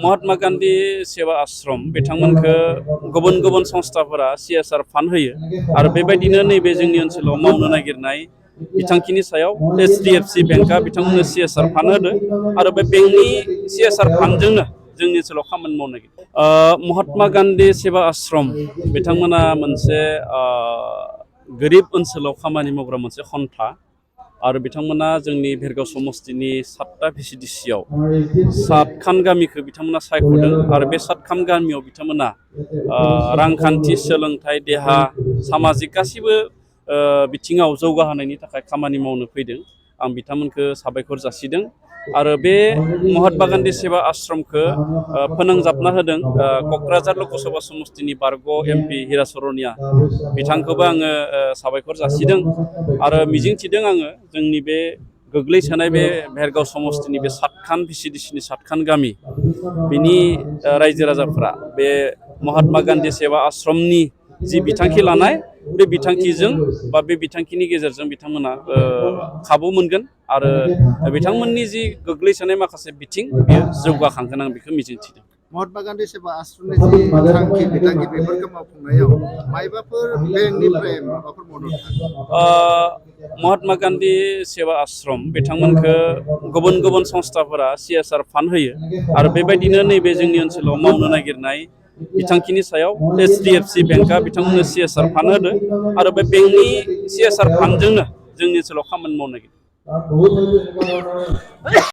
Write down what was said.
महात्मा गान्धी सेवा आश्रम बिथांमोनखौ गुबुन गुबुन संस्थाफोरा CSR फान्ड होयो आरो बेबायदिनो नैबे जोंनि ओनसोलाव मावनो नागिरनाय बिथांखिनि सायाव HDFC बेंकआ बिथांमोननो CSR फान्ड होदो आरो बे बेंकनि CSR फान्डजोंनो जोंनि ओनसोलाव खामानि मावनो नागिरदों। महात्मा गान्धी सेवा आश्रम बिथांमोना मोनसे गोरिब ओनसोलाव खामानि मावग्रा मोनसे खन्था आरो बिथांमोना जोंनि भेरगाव समस्तिनि 7टा VCDCआव 7खान गामिखौ बिथांमोना सायख'दों आरो बे 7खान गामियाव बिथांमोना रांखान्थि सोलोंथाइ देहा सामाजिक गासिबो बिथिङाव जौगाहोनायनि थाखाय खामानि मावनो फैदों। आं बिथांमोनखौ साबायखर जासिदों आरो बे महात्मा गान्धी सेवा आश्रमखौ फोनांजाबना होदों क'क्राझार लकसभा समस्तिनि बारग' MP हिराचरनिया बिथांखौबो आङो साबायखर जासिदों आरो मिजिंथिदों आङो जोंनि बे गोग्लैसोनाय बे भेरगाव समस्तिनि बे 7खान VCDCनि 7खान गामि बिनि रायजो राजाफ्रा बे महात्मा गान्धी सेवा आश्रमनि जि बिथांखि लानाय बे बिथांखिजों बा बे बिथांखिनि गेजेरजों बिथांमोना खाबु मोनगोन आरो बिथांमोननि जि गोग्लैसोनाय माखासे बिथिं बेयो जौगाखांगोन आं बेखौ मिजिंथिदों। महात्मा गान्धी सेवा आश्रमनि जि थांखि बिथांखि बेफोरखौ मावफुंनायाव मायबाफोर बेंकनिफ्राय माबाफोर मदद महात्मा गान्धी सेवा आश्रम बिथांमोनखौ गुबुन गुबुन संस्थाफोरा CSR फान्ड होयो आरो बेबायदिनो नैबे जोंनि ओनसोलाव मावनो नागिरनाय बिथांखिनि सायाव HDFC बेंकआ बिथांमोननो CSR फान्ड होदो आरो बे बेंकनि CSR फान्डजोंनो जोंनि ओनसोलाव खामानि मावनो नागिरदों।